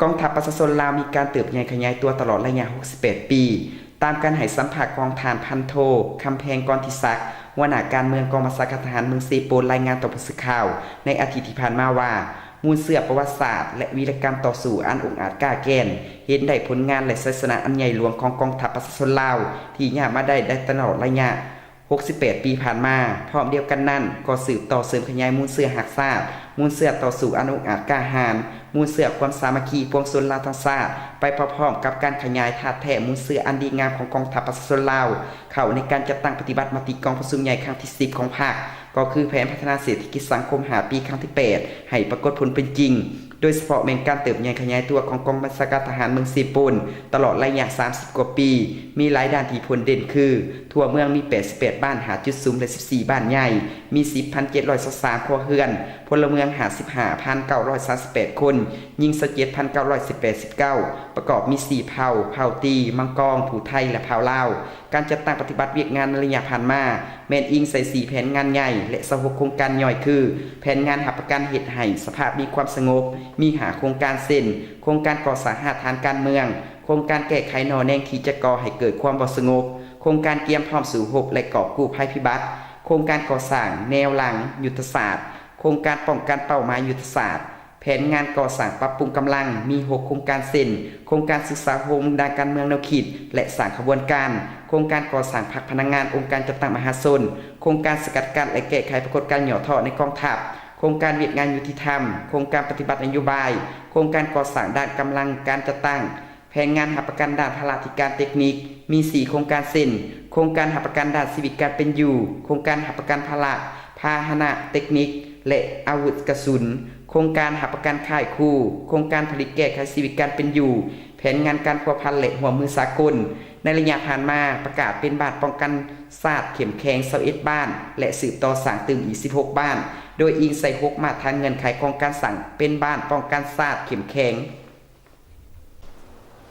ກອງທັບປະຊາຊົນລາວມີການເຕີບໃຫຍ່ຂະຫຍາຍຕົວຕະຫຼອດໄລຍະຫົກສິບແປດປີ, ຕາມການໃຫ້ສຳພາດຂອງທ່ານພັນໂທ ຄຳແພງ ກອນທິສັກ, ຫົວໜ້າການເມືອງກອງບັນຊາການທະຫານເມືອງເຊໂປນ ລາຍງານຕໍ່ຜູ້ສື່ຂ່າວໃນອາທິດທີ່ຜ່ານມາວ່າ, ມູນເຊື້ອປະຫວັດສາດ ແລະ ວີລະກຳຕໍ່ສູ້ອັນອົກອາດກ້າແກ່ນ ເຫັນໄດ້ຜົນງານ ແລະ ໄຊຊະນະອັນໃຫຍ່ຫຼວງຂອງກອງທັບປະຊາຊົນລາວ ທີ່ຍາມມາໄດ້ ໄດ້ຕະຫຼອດໄລຍະ ຫົກສິບແປດປີຜ່ານມາ. ພ້ອມດຽວກັນນັ້ນ, ກໍສືບຕໍ່ເສີມຂະຫຍາຍມູນເຊື້ອຮັກຊາດ, ມູນເຊື້ອຕໍ່ສູ້ອັນອົກອາດກ້າຫານ, ມູນເຊື້ອຄວາມສາມັກຄີປວງຊົນລາວທັງຊາດ, ໄປພ້ອມໆກັບການຂະຫຍາຍທາດແທ້ມູນເຊື້ອອັນດີງາມຂອງກອງທັບປະຊາຊົນລາວ ເຂົ້າໃນການຈັດຕັ້ງປະຕິບັດມະຕິກອງປະຊຸມໃຫຍ່ຄັ້ງທີສິບຂອງພັກ, ກໍຄືແຜນພັດທະນາເສດຖະກິດສັງຄົມຫ້າປີຄັ້ງທີແປດ ໃຫ້ປາກົດຜົນເປັນຈິງ. ໂດຍສະເພາະແມ່ນການເຕີບໃຫຍ່ຂະຫຍາຍຕົວຂອງກອງບັນຊາການທະຫານເມືອງເຊໂປນຕະຫຼອດໄລຍະສາມສິບກວ່າປີ, ມີຫຼາຍດ້ານທີ່ພົ້ນເດັ່ນຄື ທົ່ວເມືອງມີແປດສິບແປດບ້ານ ຫ້າຈຸດສຸມ ແລະ ສິບສີ່ບ້ານໃຫຍ່, ມີສິບພັນເຈັດຮ້ອຍຊາວສາມຄົວເຮືອນ, ພົນລະເມືອງຫ້າສິບຫ້າພັນເກົ້າຮ້ອຍສາມສິບແປດຄົນ, ຍິງຊາວເຈັດພັນເກົ້າຮ້ອຍແປດສິບເກົ້າ, ປະກອບມີສີ່ເຜົ່າ, ເຜົ່າຕີ, ມັງກອງ, ຜູ້ໄທ ແລະ ເຜົ່າລາວ. ການຈັດຕັ້ງປະຕິບັດວຽກງານໃນໄລຍະຜ່ານມາ ແມ່ນອີງໃສ່ສີ່ແຜນງານໃຫຍ່ ແລະ ຊາວຫົກໂຄງການຍ່ອຍຄື ແຜນງານຮັບປະກັນເຮັດໃຫ້ສະພາບມີຄວາມສະຫງົບ ມີຫ້າໂຄງການເຊັ່ນ ໂຄງການກໍ່ສ້າງຮາກຖານການເມືອງ, ໂຄງການແກ້ໄຂໜໍ່ແນງທີ່ຈະກໍ່ໃຫ້ເກີດຄວາມບໍ່ສະຫງົບ, ໂຄງການກຽມພ້ອມສູ້ຮົບ ແລະ ກອບກູ້ໄພພິບັດ, ໂຄງການກໍ່ສ້າງແນວຫຼັງຍຸດທະສາດ, ໂຄງການປ້ອງກັນເປົ້າໝາຍຍຸດທະສາດ. ແຜນງານກໍ່ສ້າງປັບປຸງກຳລັງມີຫົກໂຄງການເຊັ່ນ ໂຄງການສຶກສາໂຮມດ້ານການເມືອງແນວຄິດ ແລະ ສ້າງຂະບວນການ, ໂຄງການກໍ່ສ້າງພັກພະນັກງານອົງການຈັດຕັ້ງມະຫາຊົນ, ໂຄງການສະກັດກັ້ນ ແລະ ແກ້ໄຂປາກົດການຫຍໍ້ທໍ້ໃນກອງທັບ, ໂຄງການວຽກງານຍຸຕິທຳ, ໂຄງການປະຕິບັດນະໂຍບາຍ, ໂຄງການກໍ່ສ້າງດ້ານກຳລັງການຈັດຕັ້ງ. ແຜນງານຮັບປະກັນດ້ານພາລາທິການເຕັກນິກ ມີສີ່ໂຄງການເຊັ່ນ ໂຄງການຮັບປະກັນດ້ານຊີວິດການເປັນຢູ່, ໂຄງການຮັບປະກັນພາລະພາຫະນະເຕັກນິກ ແລະ ອາວຸດກະສຸນ, ໂຄງການຮັບປະກັນຄ້າຍຄູ່, ໂຄງການຜະລິດແກ້ໄຂຊີວິດການເປັນຢູ່, ແຜນງານການພົວພັນ ແລະ ຮ່ວມມືສາກົນ. ໃນໄລຍະຜ່ານມາ ປະກາດເປັນບ້ານປ້ອງກັນຊາດເຂັ້ມແຂງຊາວເອັດບ້ານ ແລະ ສືບຕໍ່ສ້າງຕື່ມອີກສິບຫົກບ້ານ, ໂດຍອີງໃສ່ຫົກມາດຖານເງື່ອນໄຂຂອງການສ້າງເປັນບ້ານປ້ອງກັນຊາດເຂັ້ມແຂງ.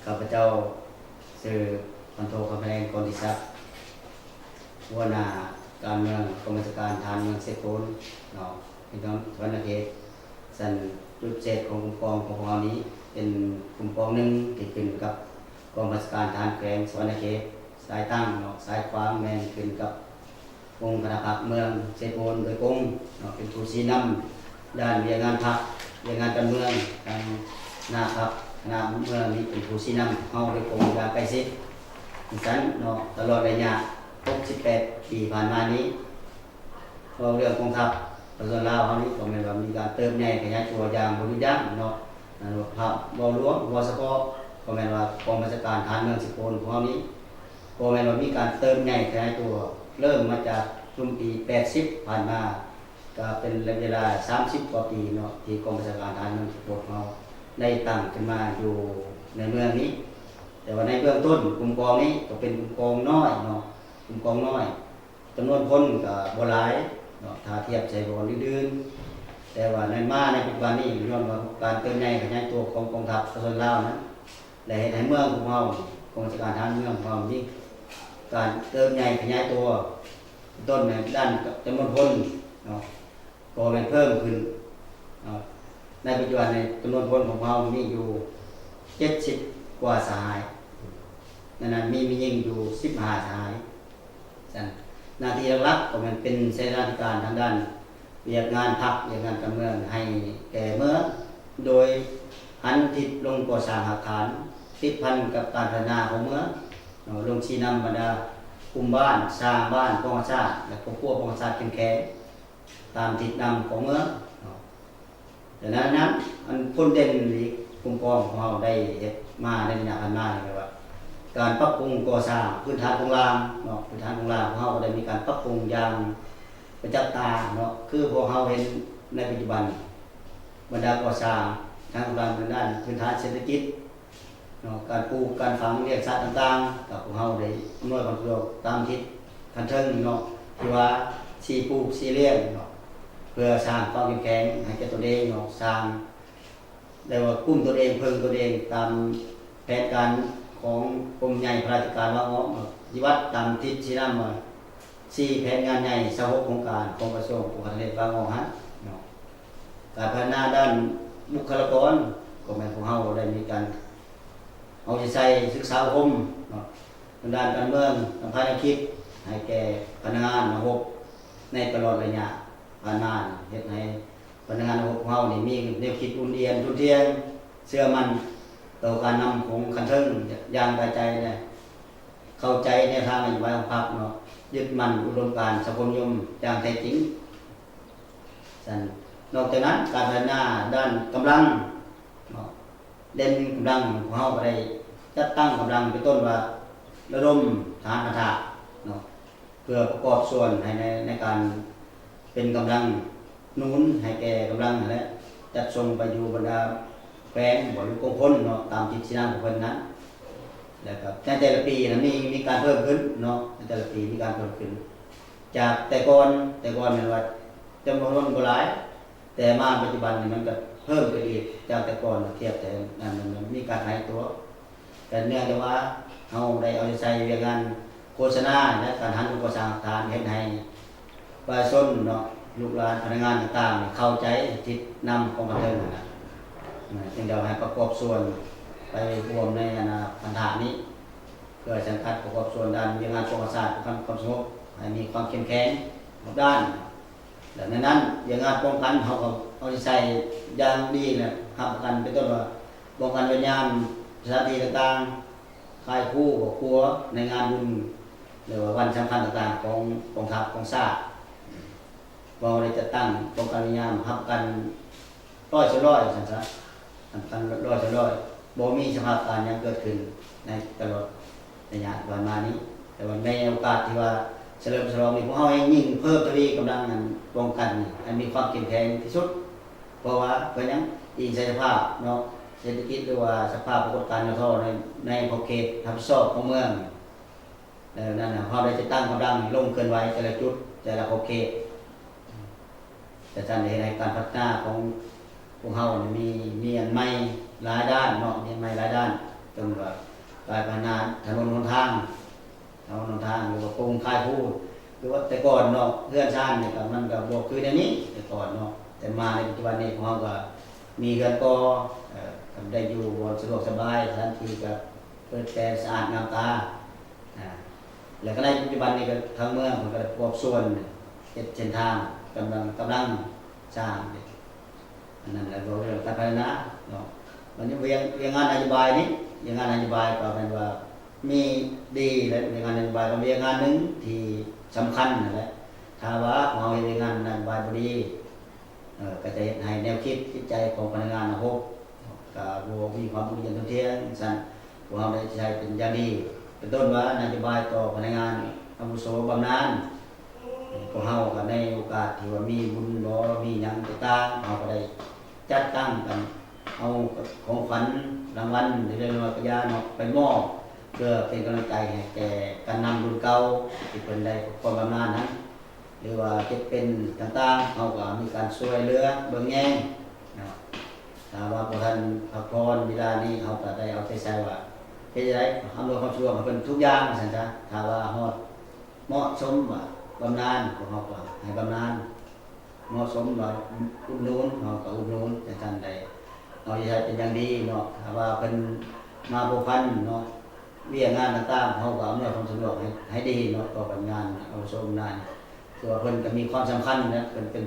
ຂ້າພະເຈົ້າຊື່ ພັນໂທ ຄຳແພງ ກອນທິສັກ, ຫົວໜ້າການເມືອງກອງບັນຊາການທະຫານເມືອງເຊໂປນເນາະ, ເປັນກຳນັນສະຫວັນນະເຂດ. ຊັ້ນ ຈຸດເສດຂອງຄຸ້ມຄອງຂອງພວກເຮົານີ້ ເປັນຄຸ້ມຄອງໜຶ່ງທີ່ຂຶ້ນກັບກອງບັນຊາການທະຫານແຂວງສະຫວັນນະເຂດ, ສາຍຕັ້ງເນາະ, ສາຍຂວາງແມ່ນຂຶ້ນກັບ ອົງຄະນະພັກເມືອງເຊໂປນໂດຍກົງເນາະ ເປັນຜູ້ຊີ້ນຳດ້ານວຽກງານພັກ, ວຽກງານການເມືອງ, ທາງໜ້າພັກຄະນະເມືອງນີ້ເປັນຜູ້ຊີ້ນຳເຮົາໂດຍກົງຢ່າງໃກ້ຊິດ. ຈັ່ງຊັ້ນເນາະ ຕະຫຼອດໄລຍະຫົກສິບແປດປີຜ່ານມານີ້ ເວົ້າເລື່ອງກອງທັບປະຊາຊົນລາວເຮົານີ້ ກໍແມ່ນວ່າມີການເຕີບໃຫຍ່ຂະຫຍາຍຕົວຢ່າງບໍ່ຢຸດຢັ້ງເນາະ. ອັນວ່າພາບເວົ້າລວມ ເວົ້າສະເພາະ ກໍແມ່ນວ່າກອງບັນຊາການທະຫານເມືອງເຊໂປນຂອງເຮົານີ້ ກໍແມ່ນວ່າມີການເຕີບໃຫຍ່ຂະຫຍາຍຕົວ ເລີ່ມມາຈາກຊຸມປີແປດສິບຜ່ານມາ ກໍເປັນເວລາສາມສິບກວ່າປີເນາະ ທີ່ກອງບັນຊາການທະຫານເມືອງເຊໂປນຂອງເຮົາໄດ້ຕັ້ງຂຶ້ນມາຢູ່ໃນເມືອງນີ້. ແຕ່ວ່າໃນເບື້ອງຕົ້ນ ກຸ່ມກອງນີ້ກໍເປັນກຸ່ມກອງນ້ອຍເນາະ ກຸ່ມກອງນ້ອຍ ຈຳນວນຄົນກໍບໍ່ຫຼາຍເນາະ ຖ້າທຽບໃສ່ບ່ອນອື່ນໆ. ແຕ່ວ່າໃນ ມາໃນປັດຈຸບັນນີ້ ຍ້ອນວ່າການເຕີບໃຫຍ່ຂະຫຍາຍຕົວຂອງກອງທັບປະຊາຊົນລາວນັ້ນ ໄດ້ເຮັດໃຫ້ເມືອງຂອງເຮົາ ກອງບັນຊາການທະຫານເມືອງຂອງເຮົາມີການເຕີບໃຫຍ່ຂະຫຍາຍຕົວ ເປັນຕົ້ນໃນດ້ານຈຳນວນຄົນເນາະ ກໍແມ່ນເພີ່ມຂຶ້ນເນາະ. ໃນປັດຈຸບັນນີ້ ຈຳນວນຄົນຂອງເຮົາມີຢູ່ເຈັດສິບກວ່າສະຫາຍ, ໃນນັ້ນມີແມ່ຍິງຢູ່ສິບຫ້າສະຫາຍ. ຊັ້ນ ໜ້າທີ່ຫຼັກໆ ກໍແມ່ນເປັນເສນາທິການທາງດ້ານວຽກງານພັກ, ວຽກງານການເມືອງໃຫ້ແກ່ເມືອງ ໂດຍຫັນທິດລົງກໍ່ສ້າງຮາກຖານ ຕິດພັນກັບການພັດທະນາຂອງເມືອງເນາະ, ລົງຊີ້ນຳບັນດາກຸ່ມບ້ານ, ສ້າງບ້ານປ້ອງກັນຊາດ ແລະ ຄອບຄົວປ້ອງກັນຊາດເຂັ້ມແຂງ ຕາມທິດນຳຂອງເມືອງເນາະ. ແລະ ໃນນັ້ນ ອັນພົ້ນເດັ່ນອີກ ກຸ່ມກອງຂອງເຮົາໄດ້ເຮັດມາໃນໄລຍະຜ່ານມານີ້ ແມ່ນວ່າການປັບປຸງກໍ່ສ້າງພື້ນຖານໂຄງລ່າງເນາະ, ພື້ນຖານໂຄງລ່າງຂອງເຮົາກໍໄດ້ມີການປັບປຸງຢ່າງປະຈັກຕາເນາະ, ຄືພວກເຮົາເຫັນໃນປັດຈຸບັນ ບັນດາກໍ່ສ້າງທາງດ້ານ ທາງດ້ານພື້ນຖານເສດຖະກິດ ເນາະ ການປູກ ການຝັງ ລ້ຽງສັດຕ່າງໆ ກໍພວກເຮົາໄດ້ອຳນວຍຄວາມສະດວກຕາມທິດຂັ້ນເທິງເນາະ ທີ່ວ່າສີ່ປູກສີ່ລ້ຽງເນາະ ເພື່ອສ້າງຄວາມເຂັ້ມແຂງໃຫ້ແກ່ຕົນເອງເນາະ ສ້າງ ເອີ້ນວ່າກຸ້ມຕົນເອງ ເພິ່ງຕົນເອງ ຕາມແຜນການຂອງກົມໃຫຍ່ພະລາທິການວາງອອກເນາະ ປະຕິບັດຕາມທິດຊີ້ນຳວ່າ ສີ່ແຜນງານໃຫຍ່ ຊາວຫົກໂຄງການຂອງກະຊວງປ້ອງກັນຊາດວາງອອກຫັ້ນເນາະ. ການພັດທະນາດ້ານບຸກຄະລາກອນ ກໍແມ່ນພວກເຮົາໄດ້ມີການເອົາໃຈໃສ່ສຶກສາອົບຮົມເນາະ ທາງດ້ານການເມືອງ ທາງພາຍແນວຄິດ ໃຫ້ແກ່ພະນັກງານນັກຮົບໃນຕະຫຼອດໄລຍະຜ່ານມານີ້ ເຮັດໃຫ້ພະນັກງານນັກຮົບຂອງເຮົານີ້ມີແນວຄິດອຸ່ນອຽນທຸ່ນທ່ຽງ ເຊື່ອໝັ້ນຕໍ່ການນຳຂອງຂັ້ນເທິງຢ່າງຕາຍໃຈ ແລະ ເຂົ້າໃຈແນວທາງນະໂຍບາຍຂອງພັກເນາະ ຍຶດໝັ້ນອຸດົມການສັງຄົມນິຍົມຢ່າງແທ້ຈິງ. ຊັ້ນ ນອກຈາກນັ້ນ ການພັດທະນາດ້ານກຳລັງເນາະ ເດັ່ນກຳລັງຂອງເຮົາກໍໄດ້ຈັດຕັ້ງກຳລັງ ເປັນຕົ້ນວ່າລະດົມທະຫານພັນທະເນາະ ເພື່ອປະກອບສ່ວນໃຫ້ໃນ ໃນການເປັນກຳລັງໜູນໃຫ້ແກ່ກຳລັງຫັ້ນແຫຼະ ຈັດສົ່ງໄປຢູ່ບັນດາແຂວງ ບໍ່ ຫຼື ກົງພົນເນາະ ຕາມທິດຊີ້ນຳຂອງເພິ່ນນັ້ນ. ແລ້ວກໍໃນແຕ່ລະປີນະ ມີ ມີການເພີ່ມຂຶ້ນເນາະ ໃນແຕ່ລະປີມີການເພີ່ມຂຶ້ນ ຈາກແຕ່ກ່ອນ ແຕ່ກ່ອນແມ່ນວ່າຈຳນວນມັນບໍ່ຫຼາຍ ແຕ່ມາປັດຈຸບັນນີ້ມັນກໍເພີ່ມຂຶ້ນອີກຈາກແຕ່ກ່ອນ ທຽບແຕ່ນັ້ນ ມັນມີການຂະຫຍາຍຕົວ ກໍເນື່ອງຈາກວ່າເຮົາໄດ້ເອົາໃຈໃສ່ວຽກງານໂຄສະນາ ແລະ ການຫັນໂຄງສ້າງຫຼັກຖານ ເຮັດໃຫ້ປະຊາຊົນເນາະ ລູກຫຼານພະນັກງານຕ່າງໆ ເຂົ້າໃຈທິດນຳຂອງການເມືອງຫັ້ນນະ ເອີ ຈຶ່ງໄດ້ໃຫ້ປະກອບສ່ວນໄປຮ່ວມໃນອັນນະພັນທະນີ້ ເພື່ອສັງກັດປະກອບສ່ວນດ້ານວຽກງານປ້ອງກັນຊາດ ປ້ອງກັນຄວາມສະຫງົບ ໃຫ້ມີຄວາມເຂັ້ມແຂງຮອບດ້ານ ແລະ ໃນນັ້ນວຽກງານປ້ອງກັນເຮົາກໍເອົາໃຈໃສ່ຢ່າງດີ ແລະ ຮັບປະກັນ ເປັນຕົ້ນວ່າປ້ອງກັນເວນຍາມ ສະຖານທີ່ຕ່າງໆ ຄ້າຍຄູ ຄອບຄົວ ໃນງານບຸນ ຫຼືວ່າວັນສຳຄັນຕ່າງໆ ຂອງກອງທັບຂອງຊາດ ເຮົາໄດ້ຈັດຕັ້ງປ້ອງກັນເວນຍາມ ຮັບປະກັນ ຮ້ອຍສ່ວນຮ້ອຍ ວ່າຊັ້ນຊະ ສຳຄັນ ຮ້ອຍສ່ວນຮ້ອຍ ບໍ່ມີສະພາບການຫຍັງເກີດຂຶ້ນໃນຕະຫຼອດໄລຍະຜ່ານມານີ້. ແຕ່ວ່າໃນໂອກາດທີ່ວ່າສະເຫຼີມສະຫຼອງນີ້ ພວກເຮົາແຮ່ງຍິ່ງເພີ່ມທະວີກຳລັງອັນປ້ອງກັນນີ້ໃຫ້ມີຄວາມເຂັ້ມແຂງທີ່ສຸດ ເພາະວ່າເພື່ອຫຍັງ? ອີງໃສ່ສະພາບເນາະ ເສດຖະກິດ ຫຼືວ່າສະພາບປາກົດການຫຍໍ້ທໍ້ໃນ ໃນຂອບເຂດຮັບຜິດຊອບຂອງເມືອງ. ແລ້ວນັ້ນນະ ເຮົາໄດ້ຈັດຕັ້ງກຳລັງລົງເຄື່ອນໄຫວແຕ່ລະຈຸດ ແຕ່ລະຂອບເຂດ ແຕ່ຊັ້ນເຮັດໃຫ້ການພັດທະນາຂອງພວກເຮົານີ້ມີ ມີອັນໃໝ່ຫຼາຍດ້ານເນາະ ມີອັນໃໝ່ຫຼາຍດ້ານ ເຊັ່ນວ່າການພັດທະນາຖະໜົນຫົນທາງ ຖະໜົນຫົນທາງ ຫຼືວ່າໂຄງຂ່າຍພູ ຄືວ່າແຕ່ກ່ອນເນາະ ເຮືອນຊານນີ້ກໍ ມັນກໍບໍ່ຄືແນວນີ້ແຕ່ກ່ອນເນາະ ແຕ່ມາໃນປັດຈຸບັນນີ້ພວກເຮົາກໍມີເຮືອນກໍ ເອີ ກໍໄດ້ຢູ່ບ່ອນສະດວກສະບາຍ ສະຖານທີ່ກໍເປີດແປສະອາດງາມຕາ. ອາ ແລ້ວກໍໃນປັດຈຸບັນນີ້ກໍທາງເມືອງເພິ່ນກໍໄດ້ປະກອບສ່ວນເຮັດເສັ້ນທາງ ກຳລັງ ກຳລັງສ້າງ ອັນນັ້ນແຫຼະ ເວົ້າເລື່ອງການພັດທະນາເນາະ. ບັດນີ້ວຽກ ວຽກງານນະໂຍບາຍນີ້ ວຽກງານນະໂຍບາຍກໍແມ່ນວ່າມີດີ ແລະ ວຽກງານນະໂຍບາຍກໍວຽກງານໜຶ່ງທີ່ສຳຄັນຫັ້ນແຫຼະ. ຖ້າວ່າພວກເຮົາເຮັດວຽກງານນະໂຍບາຍບໍ່ດີ ເອີ ກໍຈະເຮັດໃຫ້ແນວຄິດຈິດໃຈຂອງພະນັກງານນະຄົບ ກໍບໍ່ມີຄວາມອຸ່ນອຽນທົ່ວງທ່ຽງ. ຊັ້ນ ພວກເຮົາໄດ້ໃຊ້ເປັນຢ່າງດີ ເປັນຕົ້ນວ່ານະໂຍບາຍຕໍ່ພະນັກງານອາວຸໂສບຳນານ ພວກເຮົາກໍໃນໂອກາດທີ່ວ່າມີບຸນບໍ ມີຫຍັງຕ່າງໆ ເຮົາກໍໄດ້ຈັດຕັ້ງກັນ ເອົາຂອງຂວັນລາງວັນເລັກໆນ້ອຍໆກໍຢ່າເນາະ ໄປມອບ ເພື່ອເປັນກຳລັງໃຈໃຫ້ແກ່ການນຳລຸ້ນເກົ່າ ທີ່ເພິ່ນໄດ້ຄອບຄອງບຳນານນັ້ນ ຫຼືວ່າເຈັບເປັນຕ່າງໆ ເຮົາກໍມີການຊ່ວຍເຫຼືອເບິ່ງແຍງເນາະ. ຖ້າວ່າບໍ່ທັນພັກຜ່ອນເວລານີ້ ເຮົາກໍໄດ້ເອົາໃຈໃສ່ວ່າເຮັດຈັ່ງໃດອຳນວຍຄວາມສະດວກໃຫ້ເພິ່ນທຸກຢ່າງວ່າຊັ້ນຊະ. ຖ້າວ່າຮອດເໝາະສົມວ່າບຳນານ ພວກເຮົາກໍໃຫ້ບຳນານ ເໝາະສົມວ່າອຸດໜູນ ເຮົາກໍອຸດໜູນ ຈັ່ງຊັ້ນໄດ້ເອົາໃຈໃສ່ເປັນຢ່າງດີເນາະ. ຖ້າວ່າເພິ່ນມາພົວພັນເນາະ ວຽກງານຕ່າງໆ ເຮົາກໍອຳນວຍຄວາມສະດວກໃຫ້ ໃຫ້ດີເນາະ ຕໍ່ພະນັກງານອາວຸໂສບຳນານ ຄືວ່າເພິ່ນກໍມີຄວາມສຳຄັນນະ ເພິ່ນເປັນ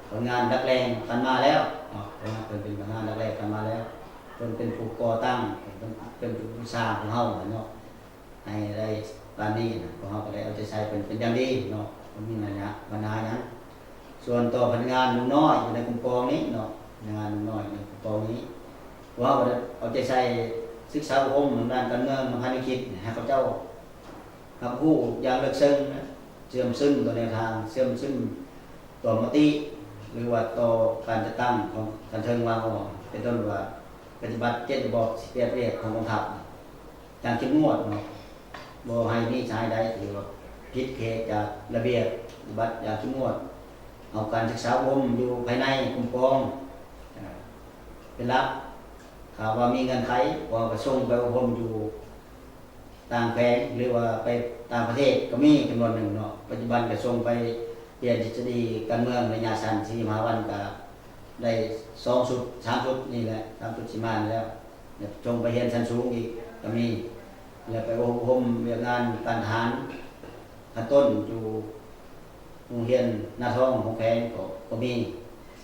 ພະນັກງານຫຼັກແຫຼ່ງກັນມາແລ້ວເນາະ ເພິ່ນເປັນພະນັກງານຫຼັກແຫຼ່ງກັນມາແລ້ວ ເພິ່ນເປັນຜູ້ກໍ່ຕັ້ງ ເພິ່ນເປັນ ເປັນຜູ້ສ້າງພວກເຮົາຫັ້ນເນາະ ໃຫ້ໄດ້ປານນີ້ນະ ພວກເຮົາກໍໄດ້ເອົາໃຈໃສ່ເພິ່ນເປັນຢ່າງດີເນາະ ບໍ່ມີບັນຫາ ບັນຫາຫຍັງ. ສ່ວນຕໍ່ພະນັກງານໜຸ່ມນ້ອຍຢູ່ໃນກຸ່ມກອງນີ້ເນາະ ພະນັກງານໜຸ່ມນ້ອຍໃນກຸ່ມກອງນີ້ ພວກເຮົາກໍໄດ້ເອົາໃຈໃສ່ສຶກສາອົບຮົມທາງດ້ານການເມືອງ ທາງພາຍໃນຄິດ ໃຫ້ເຂົາເຈົ້າຮັບຮູ້ຢ່າງເລິກເຊິ່ງນະ ເຊື່ອມຊຶມຕໍ່ແນວທາງ ເຊື່ອມຊຶມຕໍ່ມະຕິ ຫຼືວ່າຕໍ່ການຈັດຕັ້ງຂອງຂັ້ນເທິງວາງອອກ ເປັນຕົ້ນວ່າປະຕິບັດເຈັດລະບອບ ສິບແປດວຽກຂອງກອງທັບ ຢ່າງເຂັ້ມງວດເນາະ ບໍ່ໃຫ້ມີຊາຍໃດທີ່ວ່າຜິດເຂດຈາກລະບຽບປະຕິບັດຢ່າງເຂັ້ມງວດ ເອົາການສຶກສາອົບຮົມຢູ່ພາຍໃນກຸ່ມກອງ ເອີ ເປັນຫຼັກ. ຖ້າວ່າມີເງື່ອນໄຂ ພວກເຮົາກໍສົ່ງໄປອົບຮົມຢູ່ຕ່າງແຂວງ ຫຼືວ່າໄປຕ່າງປະເທດກໍມີຈຳນວນໜຶ່ງເນາະ ປັດຈຸບັນກໍສົ່ງໄປຮຽນທິດສະດີການເມືອງໄລຍະສັ້ນ ສີ່ສິບຫ້າວັນ ກໍ ໄດ້ສອງຊຸດ ສາມຊຸດນີ້ແຫຼະ ສາມຊຸດຊິມານີ້ແລ້ວ ແລ້ວສົ່ງໄປຮຽນຊັ້ນສູງອີກກໍມີ ແລ້ວໄປອົບຮົມວຽກງານການທະຫານຂັ້ນຕົ້ນຢູ່ໂຮງຮຽນນາທອງ ຂອງແຂວງ ກໍ ກໍມີ.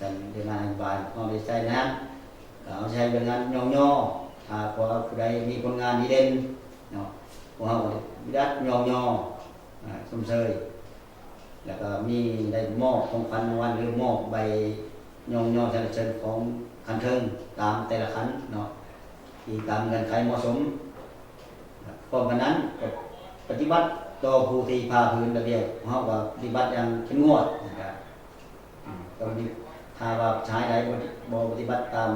ຊັ້ນວຽກງານນະໂຍບາຍເຮົາໄດ້ໃຊ້ນັ້ນ ກໍເອົາໃຊ້ວຽກງານຍ້ອງຍໍ ຖ້າວ່າຜູ້ໃດມີຜົນງານດີເດັ່ນເນາະ ພວກເຮົາກໍໄດ້ວິດຍັດຍ້ອງຍໍ ອາ ຊົມເຊີຍ ແລ້ວກໍມີໄດ້ມອບຂອງຂວັນລາງວັນ ຫຼື ມອບໃບຍ້ອງຍໍສັນລະເສີນຂອງຂັ້ນເທິງຕາມແຕ່ລະຂັ້ນເນາະ ອີງຕາມເງື່ອນໄຂເໝາະສົມ. ພ້ອມກັນນັ້ນກໍປະຕິບັດຕໍ່ຜູ້ທີ່ຝ່າຝືນລະບຽບ ເຮົາກໍປະຕິບັດຢ່າງເຂັ້ມງວດ ແລ້ວກໍ ອາ ຕ້ອງມີ ຖ້າວ່າຊາຍໃດບໍ່ ບໍ່ປະຕິບັດຕາມ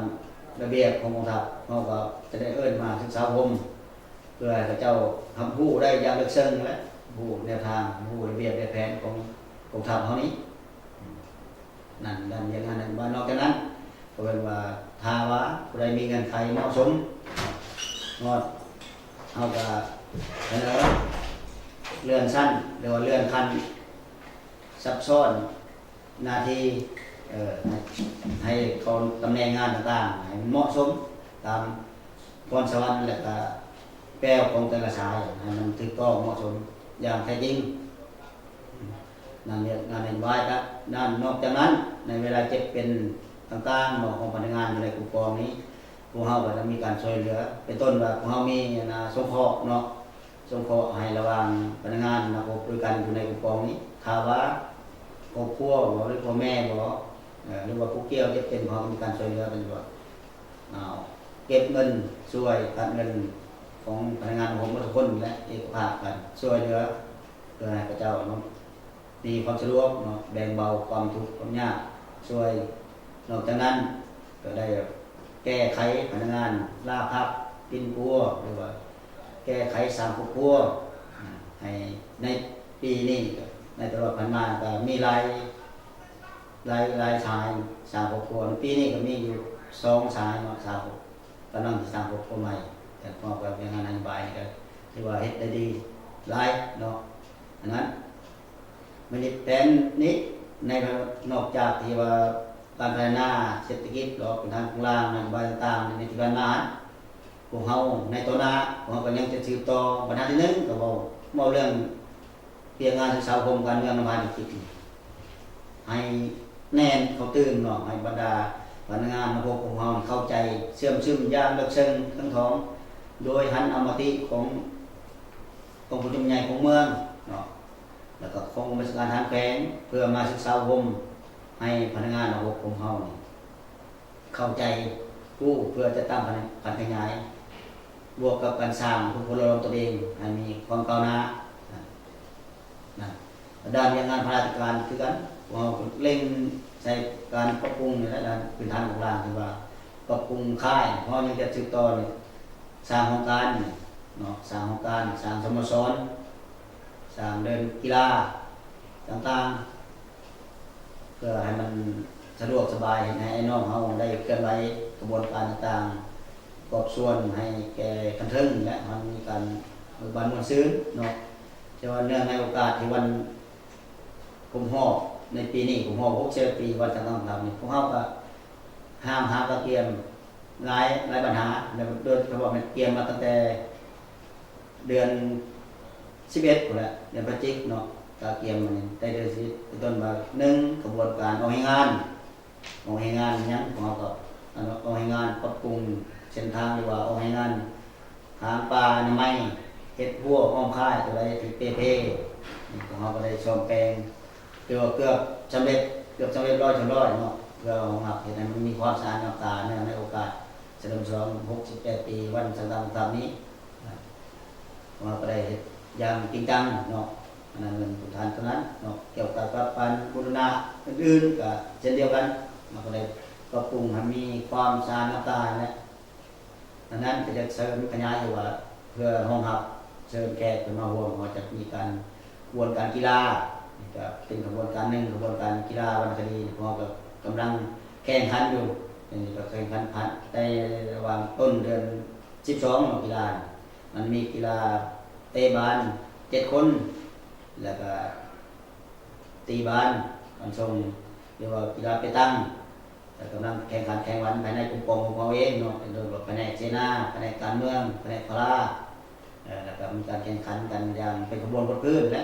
ລະບຽບຂອງກອງທັບ ເຮົາກໍຈະໄດ້ເອີ້ນມາສຶກສາອົບຮົມ ເພື່ອໃຫ້ເຂົາເຈົ້າຮັບຮູ້ໄດ້ຢ່າງເລິກເຊິ່ງຫັ້ນແຫຼະ ຮູ້ແນວທາງ ຮູ້ລະບຽບແຜນຂອງກອງທັບເຮົານີ້. ນັ້ນ ດ້ານວຽກງານນັ້ນ. ວ່ານອກຈາກນັ້ນ ກໍແມ່ນວ່າ ຖ້າວ່າຜູ້ໃດມີເງື່ອນໄຂເໝາະສົມ ເຮົາກໍສະເໜີເລື່ອນຊັ້ນ ຫຼືວ່າເລື່ອນຂັ້ນ ຊັບຊ້ອນໜ້າທີ່ ເອີ ໃຫ້ ໃຫ້ເຂົ້າຕຳແໜ່ງງານຕ່າງໆ ໃຫ້ມັນເໝາະສົມຕາມພອນສະຫວັນ ແລະກະແປວຂອງແຕ່ລະສາຍ ໃຫ້ມັນຖືກຕ້ອງເໝາະສົມຢ່າງແທ້ຈິງ. ນັ້ນວຽກງານນະໂຍບາຍ. ກະນັ້ນ ນອກຈາກນັ້ນ ໃນເວລາເຈັບເປັນຕ່າງໆເນາະ ຂອງພະນັກງານຢູ່ໃນຄຸ້ມຄອງນີ້ ພວກເຮົາກໍຈະມີການຊ່ວຍເຫຼືອ ເປັນຕົ້ນວ່າພວກເຮົາມີອັນນ່າ ສົງເຄາະເນາະ ສົງເຄາະໃຫ້ລະຫວ່າງພະນັກງານນັກຮົບດ້ວຍກັນຢູ່ໃນຄຸ້ມຄອງນີ້ ຖ້າວ່າຄອບຄົວບໍ ຫຼືພໍ່ແມ່ບໍ ເອີ ຫຼືວ່າຜູ້ກ່ຽວເຈັບເປັນ ເຮົາກໍມີການຊ່ວຍເຫຼືອເປັນຕົ້ນ ເອົາ ເກັບເງິນຊ່ວຍ ຕັດເງິນຂອງພະນັກງານນັກຮົບໝົດທຸກຄົນ ແລະເອກະພາບກັນຊ່ວຍເຫຼືອ ເພື່ອໃຫ້ເຂົາເຈົ້າເນາະ ມີຄວາມສະດວກເນາະ ແບ່ງເບົາຄວາມທຸກຄວາມຍາກຊ່ວຍ. ນອກຈາກນັ້ນກໍໄດ້ແກ້ໄຂພະນັກງານລາພັກປິ່ນປົວ ຫຼືວ່າແກ້ໄຂສ້າງຄອບຄົວໃຫ້ໃນປີນີ້ ໃນຕະຫຼອດຜ່ານມາກໍມີຫຼາຍ ຫຼາຍ ຫຼາຍສາຍສ້າງຄອບຄົວ. ໃນປີນີ້ກໍມີຢູ່ສອງສາຍເນາະ ສ້າງ ກຳລັງຊິສ້າງຄອບຄົວໃໝ່ ແຕ່ພວກເຮົາກໍວຽກງານນະໂຍບາຍນີ້ກໍຖືວ່າເຮັດໄດ້ດີຫຼາຍເນາະ. ອັນນັ້ນ ມາເຮັດແຜນນີ້ ໃນ ນອກຈາກທີ່ວ່າການພັດທະນາເສດຖະກິດ ຫຼືວ່າພື້ນຖານໂຄງລ່າງ ນະໂຍບາຍຕ່າງໆໃນທີ່ຜ່ານມາ ພວກເຮົາໃນຕໍ່ໜ້າ ພວກເຮົາກໍຍັງຈະສືບຕໍ່. ບັນຫາທີໜຶ່ງ ກໍເວົ້າ ເວົ້າເລື່ອງວຽກງານສຶກສາອົບຮົມການເມືອງນຳພານິດ ໃຫ້ແໜ້ນເຂົ້າຕື່ມເນາະ ໃຫ້ບັນດາພະນັກງານນະຄົບຂອງເຮົາເຂົ້າໃຈ ເຊື່ອມຊຶມຢ່າງເລິກເຊິ່ງເຖິງຖອງ ໂດຍຫັນເອົາມະຕິຂອງ ຂອງປະຊຸມໃຫຍ່ຂອງເມືອງເນາະ ແລ້ວກໍຂອງກອງບັນຊາການທະຫານແຂວງ ເພື່ອມາສຶກສາອົບຮົມໃຫ້ພະນັກງານນະຄົບຂອງເຮົານີ້ເຂົ້າໃຈ ຮູ້ເພື່ອຈັດຕັ້ງຜັນຂະຫຍາຍ ບວກກັບການສ້າງຜົນລະດອງຕົນເອງໃຫ້ມີຄວາມກ້າວໜ້າ. ດ້ານວຽກງານພາລາທິການຄືກັນ ພວກເຮົາເລັ່ງໃສ່ການປັບປຸງນີ້ແຫຼະ ດ້ານພື້ນຖານໂຄງລ່າງ ທີ່ວ່າປັບປຸງຄ້າຍ ເຮົາຍັງຈະສືບຕໍ່ນີ້ ສ້າງຫ້ອງການເນາະ ສ້າງຫ້ອງການ ສ້າງສະໂມສອນ ສ້າງເດີ່ນກິລາຕ່າງໆ ເພື່ອໃຫ້ມັນສະດວກສະບາຍ ເຮັດໃຫ້ອ້າຍນ້ອງເຮົາໄດ້ເຄື່ອນໄຫວຂະບວນການຕ່າງໆ ປະກອບສ່ວນໃຫ້ແກ່ຂັ້ນເທິງ ແລະ ໃຫ້ມີການເບີກບານມ່ວນຊື່ນເນາະ. ແຕ່ວ່າເນື່ອງໃນໂອກາດທີ່ວັນຄົບຮອບໃນປີນີ້ ຄົບຮອບຫົກສິບເອັດປີວັນຈັດຕັ້ງລັດຖະບານນີ້ ພວກເຮົາກໍຫ້າມຫາກະກຽມ ຫຼາຍ ຫຼາຍບັນຫາ ແລະ ໂດຍສະເພາະແມ່ນກຽມມາຕັ້ງແຕ່ເດືອນສິບເອັດພຸ້ນແຫຼະ ເດືອນພະຈິກເນາະ ກະກຽມມານີ້ ແຕ່ເດືອນສິບເອັດ ເປັນຕົ້ນວ່າ ໜຶ່ງ ຂະບວນການອອກແຮງງານ ອອກແຮງງານຫຍັງ ພວກເຮົາກໍ ອັນ ອອກແຮງງານປັບປຸງເສັ້ນທາງ ຫຼືວ່າອອກແຮງງານ ທາງປ່າອະນາໄມ ເຮັດຮົ້ວອ້ອມຄ້າຍ ຕົວໃດທີ່ເປ່ເພ ພວກເຮົາກໍໄດ້ສ້ອມແປງ ຖືວ່າເກືອບສຳເລັດ ເກືອບສຳເລັດຮ້ອຍສ່ວນຮ້ອຍເນາະ ເພື່ອຮອງຮັບ ເຮັດໃຫ້ມັນມີຄວາມສະອາດງາມຕາ ເນື່ອງໃນໂອກາດສະເຫຼີມສະຫຼອງຫົກສິບແປດປີ ວັນຈັດຕັ້ງລັດຖະບານນີ້ ພວກເຮົາກໍໄດ້ເຮັດຢ່າງຈິງຈັງເນາະ. ອັນນັ້ນແມ່ນພື້ນຖານເທົ່ານັ້ນເນາະ ກ່ຽວກັບການບູລະນະອື່ນໆ ກໍເຊັ່ນດຽວກັນ ເຮົາກໍໄດ້ປັບປຸງໃຫ້ມີຄວາມສະອາດງາມຕາ ແລະ ອັນນັ້ນກໍຈະເສີມຂະຫຍາຍຢູ່ວ່າ ເພື່ອຮອງຮັບເຊີນແຂກເພິ່ນມາຮ່ວມ ເຮົາຈະມີການຂະບວນການກິລາ ນີ້ກໍເປັນຂະບວນການໜຶ່ງ ຂະບວນການກິລາວັນນະຄະດີ ພວກເຮົາກໍກຳລັງແຂ່ງຂັນຢູ່ ອັນນີ້ກໍແຂ່ງຂັນຜ່ານແຕ່ລະຫວ່າງຕົ້ນເດືອນສິບສອງເນາະ ກິລາ ມັນມີກິລາເຕະບານເຈັດຄົນ ແລ້ວກໍຕີບານກັນສົ່ງ ຫຼືວ່າກິລາເປຕັງ ແລະ ກຳລັງແຂ່ງຂັນແຂ່ງຂັນພາຍໃນກົມກອງຂອງເຮົາເອງເນາະ ເປັນຕົ້ນວ່າພະແນກເສນາ, ພະແນກການເມືອງ, ພະແນກພະລາ ເອີ ແລ້ວກໍມີການແຂ່ງຂັນກັນຢ່າງເປັນຂະບວນບົດພື້ນ ແລະ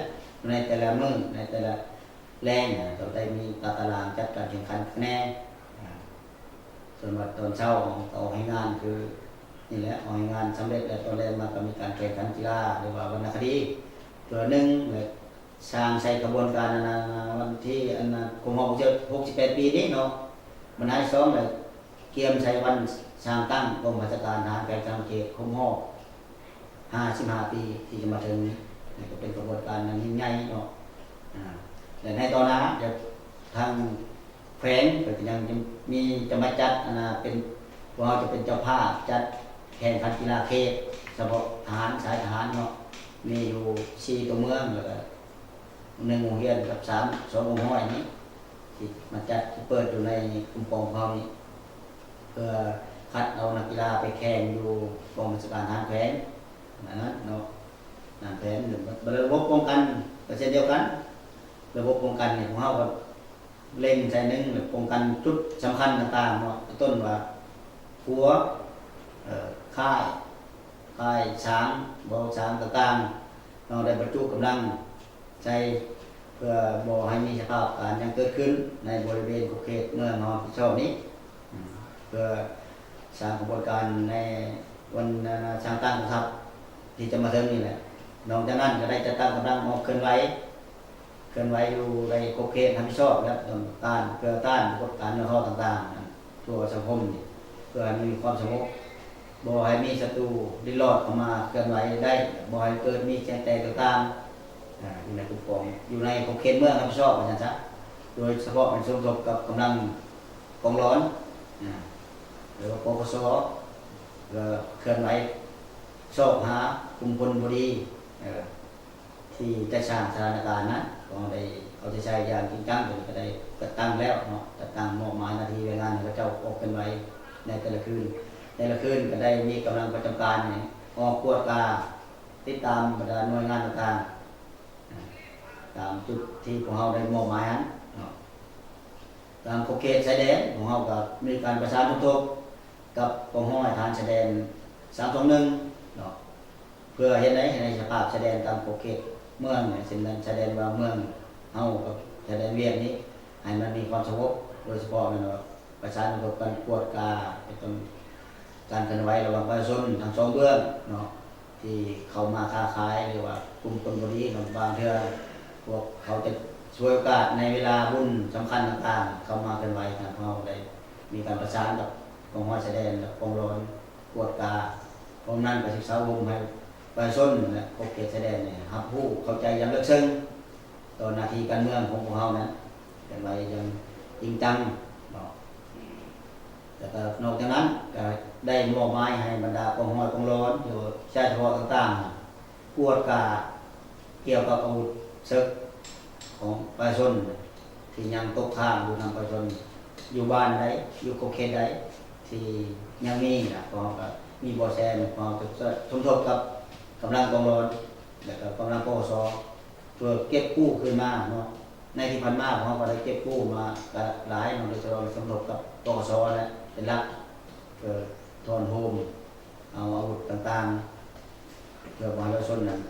ໃນແຕ່ລະມື້ ໃນແຕ່ລະແລງ ເຮົາໄດ້ມີຕາຕະລາງຈັດການແຂ່ງຂັນແນ່. ອາ ສ່ວນວ່າຕອນເຊົ້າເຮົາກໍອອກແຮງງານ ຄືນີ້ແຫຼະ ອອກແຮງງານສຳເລັດ ແລ້ວຕອນແລງມາກໍມີການແຂ່ງຂັນກິລາ ຫຼືວ່າວັນນະຄະດີ ເພື່ອໜຶ່ງ ແລະ ສ້າງໃສ່ຂະບວນການອັນນັ້ນ ວັນທີອັນນັ້ນ ຄົບຮອບຫົກສິບແປດປີນີ້ເນາະ ບັນຫາທີສອງ ແລ້ວກຽມໃສ່ວັນສ້າງຕັ້ງກອງບັນຊາການທະຫານແຂວງສະຫວັນນະເຂດຄົບຮອບຫ້າສິບຫ້າປີທີ່ຈະມາເຖິງນີ້ ນີ້ກໍເປັນຂະບວນການອັນຍິ່ງໃຫຍ່ເນາະ ອາ ແລະ ໃນຕໍ່ໜ້າ ທາງແຂວງເພິ່ນກໍຍັງມີ ຈະມາຈັດອັນນ່າ ເປັນ ພວກເຮົາຈະເປັນເຈົ້າພາບຈັດແຂ່ງຂັນກິລາເຂດ ສະເພາະທະຫານ ສາຍທະຫານເນາະ ມີຢູ່ສີ່ຕົວເມືອງ ແລ້ວກໍ ໜຶ່ງໂຮງຮຽນກັບສາມ ສອງໂຮງຮຽນນີ້ ທີ່ມາຈັດ ທີ່ເປີດຢູ່ໃນກຸ່ມກອງຂອງເຮົານີ້ ເພື່ອຄັດເອົານັກກິລາໄປແຂ່ງຢູ່ກອງບັນຊາການທະຫານແຂວງ ອັນນັ້ນເນາະ ນັ້ນແຜນ. ແລ້ວລະບົບປ້ອງກັນກໍເຊັ່ນດຽວກັນ ລະບົບປ້ອງກັນນີ້ ພວກເຮົາກໍເລັງໃສ່ໜຶ່ງ ປ້ອງກັນຈຸດສຳຄັນຕ່າງໆເນາະ ເປັນຕົ້ນວ່າຂົວ ເອີ ຄ້າຍ ຄ້າຍສາງ ບໍ່ສາງຕ່າງໆ ເຮົາໄດ້ບັນຈຸກຳລັງໃສ່ ເພື່ອບໍ່ໃຫ້ມີສະພາບການຫຍັງເກີດຂຶ້ນໃນບໍລິເວນຂົບເຂດເມືອງເຮົາຮັບຜິດຊອບນີ້ ເພື່ອສ້າງຂະບວນການໃນວັນສ້າງຕັ້ງກອງທັບທີ່ຈະມາເຖິງນີ້ແຫຼະ. ນອກຈາກນັ້ນກໍໄດ້ຈັດຕັ້ງກຳລັງອອກເຄື່ອນໄຫວ ເຄື່ອນໄຫວຢູ່ໃນຂົບເຂດຮັບຜິດຊອບ ແລະ ຕ້ອງຕ້ານ ເພື່ອຕ້ານປາກົດການຫຍໍ້ທໍ້ຕ່າງໆ ທົ່ວສັງຄົມນີ້ ເພື່ອໃຫ້ມີຄວາມສະຫງົບ ບໍ່ໃຫ້ມີສັດຕູດິດລອດເຂົ້າມາເຄື່ອນໄຫວໄດ້ ບໍ່ໃຫ້ເກີດມີສຽງແຕກຕ່າງໆ ອາ ຢູ່ໃນຄຸ້ມຄອງ ຢູ່ໃນຂົບເຂດເມືອງຮັບຜິດຊອບວ່າຊັ້ນຊະ ໂດຍສະເພາະແມ່ນສົມທົບກັບກຳລັງກອງຫຼອນ ອາ ຫຼືວ່າ ປກສ ເພື່ອເຄື່ອນໄຫວຊອກຫາກຸ່ມຄົນບໍ່ດີ ເອີ ທີ່ຈັດສ້າງສະຖານະການນັ້ນ ກໍໄດ້ເອົາໃຈໃສ່ຢ່າງຈິງຈັງ ໂດຍກໍໄດ້ຈັດຕັ້ງແລ້ວເນາະ ຈັດຕັ້ງມອບໝາຍໜ້າທີ່ວຽກງານໃຫ້ເຂົາເຈົ້າອອກເຄື່ອນໄຫວໃນແຕ່ລະຄືນ ແຕ່ລະຄືນກໍໄດ້ມີກຳລັງປະຈຳການນີ້ ອອກກວດກາ ຕິດຕາມບັນດາໜ່ວຍງານຕ່າງໆ ຕາມຈຸດທີ່ພວກເຮົາໄດ້ມອບໝາຍຫັ້ນເນາະ. ຕາມຂົບເຂດຊາຍແດນ ພວກເຮົາກໍມີການປະສານສົມທົບກັບກອງຮ້ອຍທະຫານຊາຍແດນສາມສອງໜຶ່ງເນາະ ເພື່ອເຮັດໃຫ້ ໃຫ້ສະພາບຊາຍແດນຕາມຂົບເຂດເມືອງ ເຊັ່ນນັ້ນ ຊາຍແດນລາວເມືອງເຮົາກັບຊາຍແດນຫວຽດນີ້ ໃຫ້ມັນມີຄວາມສະຫງົບ ໂດຍສະເພາະແມ່ນວ່າ ປະສານກັບການກວດກາ ເປັນຕົ້ນການເຄື່ອນໄຫວລະຫວ່າງປະຊາຊົນທັງສອງເບື້ອງເນາະ ທີ່ເຂົ້າມາຄ້າຂາຍ ຫຼືວ່າກຸ່ມຄົນບໍ່ດີເນາະ ບາງເທື່ອພວກເຂົາຈະສວຍໂອກາດໃນເວລາບຸນສຳຄັນຕ່າງໆ ເຂົ້າມາເຄື່ອນໄຫວ. ທາງເຮົາໄດ້ມີການປະສານກັບກອງຮ້ອຍຊາຍແດນ ແລະ ກອງຫຼອນກວດກາ ພ້ອມນັ້ນກໍສຶກສາອົບຮົມໃຫ້ປະຊາຊົນ ແລະ ຂົບເຂດຊາຍແດນນີ້ຮັບຮູ້ເຂົ້າໃຈຢ່າງເລິກເຊິ່ງ ຕໍ່ໜ້າທີ່ການເມືອງຂອງພວກເຮົານັ້ນ ເປັນໄວ້ຢ່າງຈິງຈັງເນາະ. ແລ້ວກໍນອກຈາກນັ້ນກໍໄດ້ມອບໝາຍໃຫ້ບັນດາກອງຮ້ອຍກອງຫຼອນ ຫຼືວ່າຊາຍສະເພາະຕ່າງໆ ກວດກາກ່ຽວກັບອາວຸດເສິກຂອງປະຊາຊົນ ທີ່ຍັງຕົກຄ້າງຢູ່ນຳປະຊາຊົນ ຢູ່ບ້ານໃດ ຢູ່ຂົບເຂດໃດທີ່ຍັງມີນະ ພວກເຮົາກໍມີເບາະແສ ພວກເຮົາຈະສົມທົບກັບກຳລັງກອງຫຼອນ ແລ້ວກໍກຳລັງ ປກສ ເພື່ອເກັບກູ້ຄືນມາເນາະ. ໃນທີ່ຜ່ານມາພວກເຮົາກໍໄດ້ເກັບກູ້ມາກໍຫຼາຍເນາະ ໂດຍສະເພາະສົມທົບກັບ ປກສ ແຫຼະ ເປັນຫຼັກ ເພື່ອຖອນໂຮມເອົາອາວຸດຕ່າງໆ ເພື່ອບໍ່ໃຫ້ປະຊາຊົນນັ້ນ